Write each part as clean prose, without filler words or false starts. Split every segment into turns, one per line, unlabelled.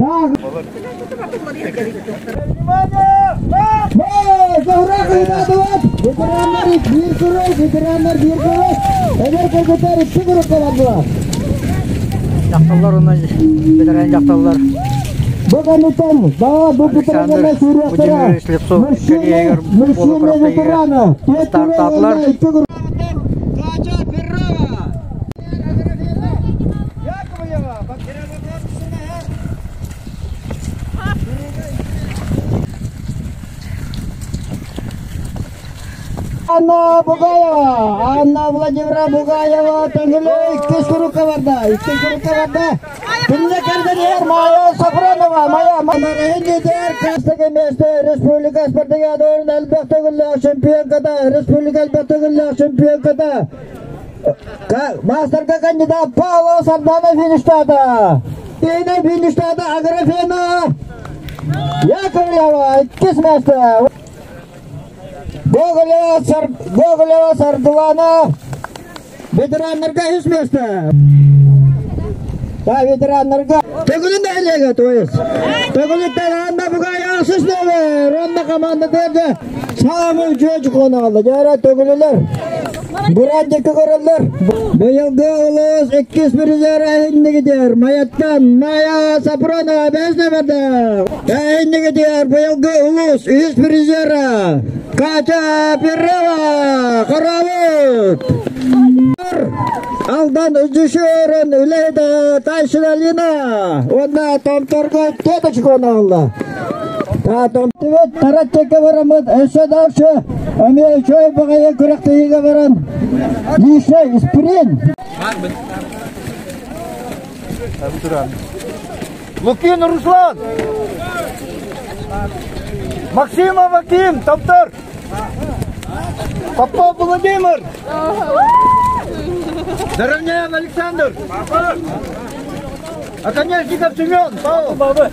Ветераннар биир курус, ветераннар биир курус, эдэр кыргыттар икки группа бардылар.
Дьахталлар уонна бэтэрээн дьахталлар.
Бу кэнниттэн баа бу
Александр
ветераннар сүүрүөхтэрэ.
Владимирович Слепцов
Мужчины,
кэлиэгэр
мужчины ветераны,
стартаплар.
икки группа. Анна Бугаева, Анна Владимировна Бугаева төҥүлү иккис курукка барда, иккис курукка барда. Кинилэ кэргэнигэр Майя Сафронова, Майя Мараһын лидер, Кастыгы место республика спартакиадаларын элбэх төгүллээх чемпионката, республика элбэх төгүллээх чемпионката, Мастерга кандидат Павлова Сардана фиништаата. Тиһинэн фиништаата Аграфена Яковлева иккис место. Гоголева, Сар... Гоголева Сардылана ветераннарга үс место. Да, ветераннарга. Төгүлүн нэһилиэгэ, то есть. Төгүлүттэн Анна Бугай ахсыс нөмер. Онна команда көрдө. Саамы үчүгэй чукунаҕалла. Дьээрэ төгүлүлэр. Буран диэки көрөллөр. Быйылгы улуус иккис призера иһиннигитигэр Майаттан Майя Сапронова бэс нөмерде. Иһиннигитигэр быйылгы улуус үһүс призера Катя Перова Хоробут. Алдан Үдүшөрөн үлэһитэ Тайшина Лина уонна Томторго Теточка оҥоһулла. Таатомтубут тарат текке бараммыт өссө дальше эмиэ үчүгэй баҕайы күрэхтэһиигэ баран личный спринт.
Лукин Руслан! Максимов Аким, Томтор! Попов Владимир! Заровняев Александр! Оконечников Семен! Павел!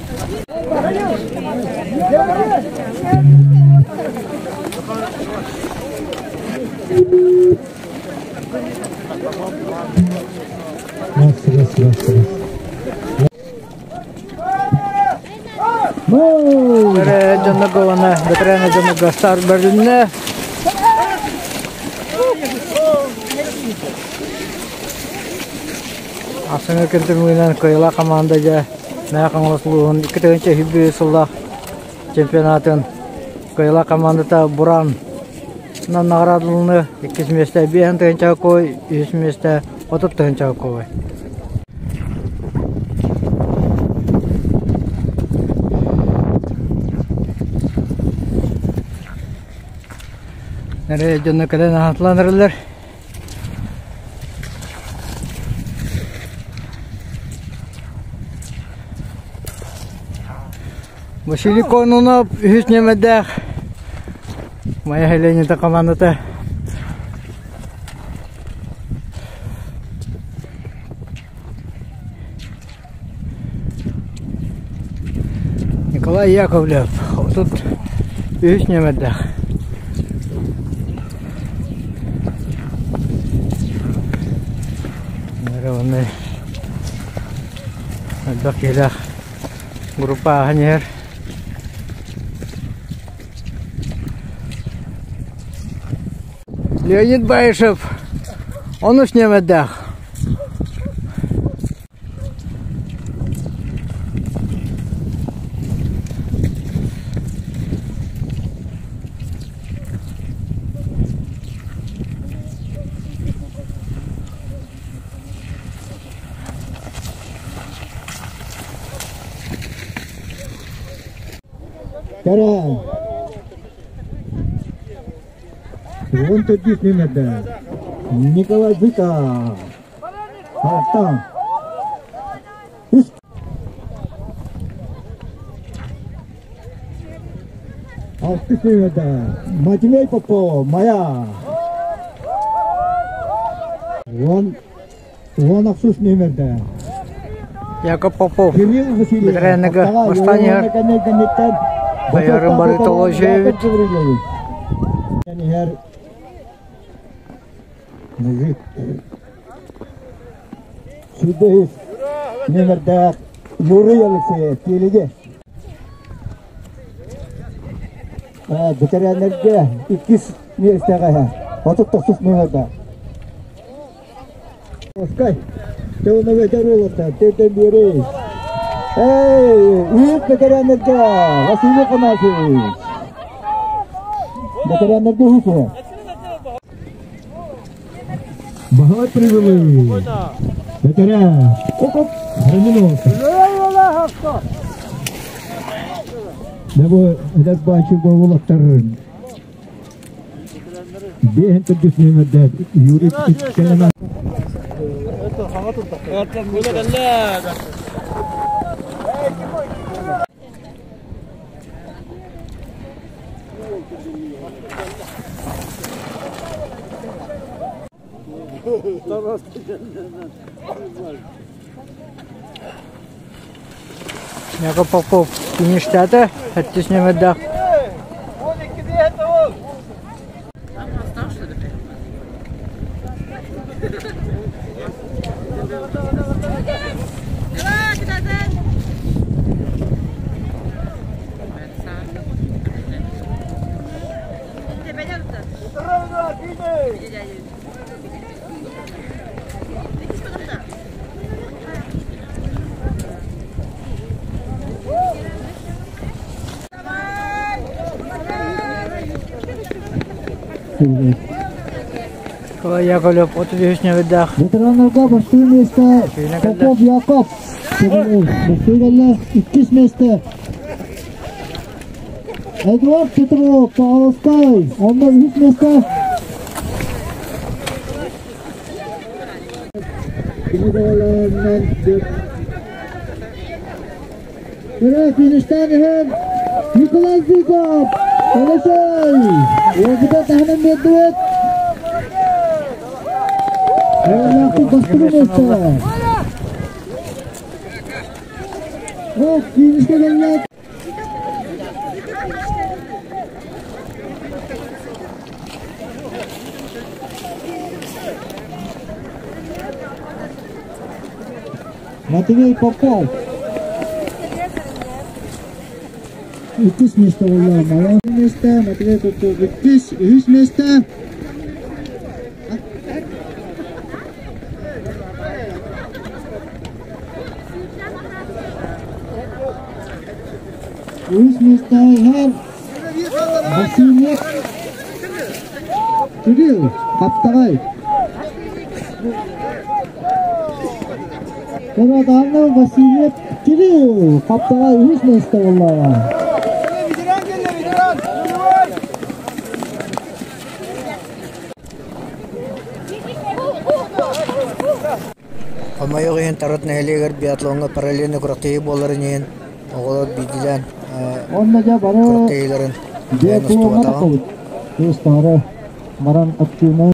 Бэрэ дьоннорго уонна бэтэрээн дьоннорго старт бэрилиннэ. Ахсыҥҥы күн түмүгүнэн кыайыылаах хамаанда дьэ Мэҥэ Хаҥалас улууһун 2003 сыллаах чемпионатын кыайыылаах хамаандата Буран наҕараадаланыы иккис миэстэ биэһин тыһыынча кой, үһүс миэстэ 30 тыһыынча кой. Эрэ дьоно кэлэн аһатылан эрэллэр. Василий Кононов үһүс нүөмэрдээх Майа Хеленята командата Николай Яковлев 33 нүөмэрдээх. Уонна элбэх киһилээх группа ааһан иһэр. Леонид Баишев онус нүөмэрдээх.
Кэрэ. Уон төрдүс нүөмэрдэ Николай Быков. Алтан. Үс. Алтыс нүөмэрдэ Матвей Попов, Майа. Уон уон ахсыс нүөмэрдэ
Яков Попов
Кирилл Васильев.
Бэтэрээннэргэ бастаан иһэр Байарын бары тоҕо
иһэр мужик. Сүүрбэ үс нүөмэрдээх Юрий Алексеев, Тиэлиги. Бэтэрээннэргэ иккис миэстэҕэ 39 нүөмэрдээх. Оскай, тылына бэтэр уолаттар, тиртэн биэрий. Эй, үһүс бэтэрээннэргэ Василий Афанасьевич. Бэтэрээннэргэ үһүс үһэ. Баһылай прибылый. Бэтэрээн. Оп-оп. Реминов. Дьэ бу эдэр баачык уолаттар биэһин төрдүс нүөмэрдээх Юрий Кэлэмэ
Яков Попов фиништээтэ, сэттис нүөмэрдээх. Николай Яковлев 33 нүөмэрдээх.
Ветераннарга бастыыр миэстэ Попов Яков. Бастыыр иккис миэстэ Эдуард Петров, Павловскай. Онно үһүс миэстэ Фиништээн иһэн Николай Зыков, Алексей, уолбута таһынан биэрдибит. Эрэллээхтик бастакы миэстэ. Ох, финишкэ кэллэ. Матвей Попов. Иккис миэстэ буолла. Малай миэстэ, Матвей Попов иккис, үһүс миэстэ. Үһүс миэстэ иһэр Васильев Кирилл Хаптаҕай. Кыратаанна Васильев Кирилл Хаптаҕай үһүс миэстэ буолла.
Хомойуох иһин Тарат нэһилиэгэр биатлоҥҥа параллельно күрэхтэһии буоларын иһин оҕолор биирдиилээн
Онно дьэ бары
күрэхтэһиилэрин
биатлоҥҥа
устубатаҕым.
тахсабыт. Кыыстаары баран активнай.